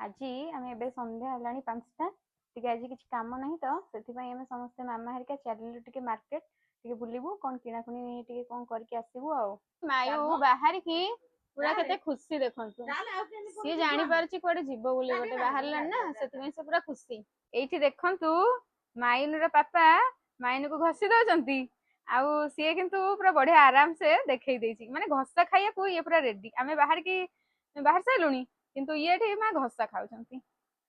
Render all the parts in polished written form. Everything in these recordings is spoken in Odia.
ଆଜି ଆମେ ଏବେ ସନ୍ଧ୍ୟା ହେଲାଣି 5ଟା, ଟିକେ ଆଜି କିଛି କାମ ନାହିଁ ତ ସେଥିପାଇଁ ଆମେ ସମସ୍ତେ ମାମା ହେରିକା ଚାଲିଲୁ ଟିକେ ମାର୍କେଟ, ଟିକେ ବୁଲିବୁ, କଣ କିଣାକୁଣି ଟିକେ କଣ କରିକି ଆସିବୁ। ଆଉ ମାୟୁ ବାହାରିକି ପୁରା କେତେ ଖୁସି ଦେଖନ୍ତୁ, ସିଏ ଜାଣିପାରୁଛି କୁଆଡେ ଯିବ ବୋଲି ଗୋଟେ ବାହାରିଲାଣି ନା, ସେଥିପାଇଁ ସେ ପୁରା ଖୁସି। ଏଇଠି ଦେଖନ୍ତୁ ମାଇନୁର ପାପା ମାଇନୁକୁ ଘଷି ଦଉଛନ୍ତି, ଆଉ ସିଏ କିନ୍ତୁ ପୁରା ବଢିଆ ଆରାମସେ ଦେଖେଇ ଦେଇଛି, ମାନେ ଘଷା ଖାଇବାକୁ ଇଏ ପୁରା ରେଡି। ଆମେ ବାହାରିକି ବାହାରି ସାରିଲୁଣି, କିନ୍ତୁ ଇଏ ଏଠି ମା ଘଷା ଖାଉଛନ୍ତି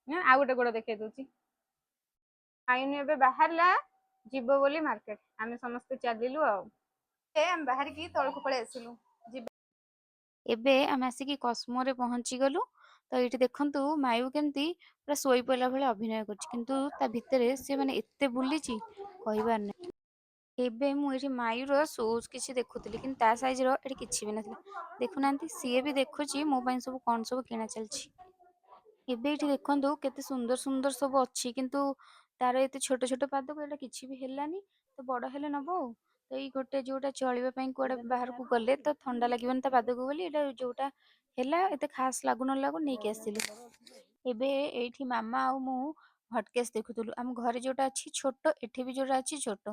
ନା, ଆଉ ଗୋଟେ ଗୋଡ ଦେଖେଇ ଦଉଛି। ମାଇନୁ ଏବେ ବାହାରିଲା ଯିବ ବୋଲି ମାର୍କେଟ, ଆମେ ସମସ୍ତେ ଚାଲିଲୁ। ଆଉ ଏ ଆମେ ବାହାରିକି ତଳକୁ ପଳେଇ ଆସିଲୁ। ଏବେ ଆମେ ଆସିକି କସ୍ମୋରେ ପହଞ୍ଚିଗଲୁ। ତ ଏଇଠି ଦେଖନ୍ତୁ ମାୟୁ କେମିତି ପୁରା ଶୋଇ ପଡ଼ିଲା ଭଳିଆ ଅଭିନୟ କରୁଛି, କିନ୍ତୁ ତା ଭିତରେ ସେ ମାନେ ଏତେ ବୁଲିଛି କହିବାର ନାହିଁ। ଏବେ ମୁଁ ଏଇଠି ମାୟୁର ସୁଜ୍ କିଛି ଦେଖୁଥିଲି, କିନ୍ତୁ ତା ସାଇଜ୍ର ଏଠି କିଛି ବି ନଥିଲା। ଦେଖୁନାହାନ୍ତି, ସିଏ ବି ଦେଖୁଛି ମୋ ପାଇଁ ସବୁ କଣ ସବୁ କିଣା ଚାଲିଛି। ଏବେ ଏଇଠି ଦେଖନ୍ତୁ କେତେ ସୁନ୍ଦର ସୁନ୍ଦର ସବୁ ଅଛି, କିନ୍ତୁ ତାର ଏତେ ଛୋଟ ଛୋଟ ପାଦକୁ ଏଇଟା କିଛି ବି ହେଲାନି, ତ ବଡ଼ ହେଲେ ନବ। ଆଉ ତ ଏଇ ଗୋଟେ ଯୋଉଟା ଚଳିବା ପାଇଁ କୁଆଡ଼େ ବାହାରକୁ ଗଲେ ତ ଥଣ୍ଡା ଲାଗିବନି ତା ପାଦକୁ ବୋଲି, ଏଇଟା ଯୋଉଟା ହେଲା ଏତେ ଖାସ୍ ଲାଗୁ ନ ଲାଗୁ ନେଇକି ଆସିଲି। ଏବେ ଏଇଠି ମାମା ଆଉ ମୁଁ ହଟକେସ୍ ଦେଖୁଥିଲୁ। ଆମ ଘରେ ଯୋଉଟା ଅଛି ଛୋଟ, ଏଠି ବି ଯୋଉଟା ଅଛି ଛୋଟ,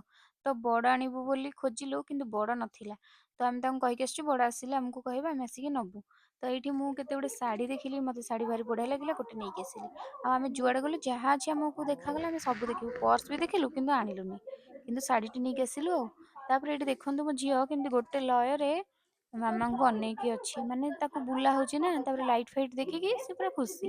ତ ବଡ଼ ଆଣିବୁ ବୋଲି ଖୋଜିଲୁ, କିନ୍ତୁ ବଡ଼ ନଥିଲା। ତ ଆମେ ତାଙ୍କୁ କହିକି ଆସିଛୁ ବଡ଼ ଆସିଲେ ଆମକୁ କହିବେ, ଆମେ ଆସିକି ନବୁ। ତ ଏଇଠି ମୁଁ କେତେ ଗୋଟେ ଶାଢ଼ୀ ଦେଖିଲି, ମୋତେ ଶାଢ଼ୀ ଭାରି ବଢ଼ିଆ ଲାଗିଲା, ଗୋଟେ ନେଇକି ଆସିଲି। ଆଉ ଆମେ ଯୁଆଡ଼େ ଗଲୁ ଯାହା ଅଛି ଆମକୁ ଦେଖାଗଲା ଆମେ ସବୁ ଦେଖିଲୁ, ପର୍ସ ବି ଦେଖିଲୁ, କିନ୍ତୁ ଆଣିଲୁନି, କିନ୍ତୁ ଶାଢ଼ୀଟି ନେଇକି ଆସିଲୁ। ଆଉ ତାପରେ ଏଇଠି ଦେଖନ୍ତୁ ମୋ ଝିଅ କେମିତି ଗୋଟେ ଲୟରେ ମାମାଙ୍କୁ ଅନେଇକି ଅଛି, ମାନେ ତାକୁ ବୁଲା ହଉଛି ନା, ତାପରେ ଲାଇଟ୍ ଫାଇଟ୍ ଦେଖିକି ସେ ପୁରା ଖୁସି।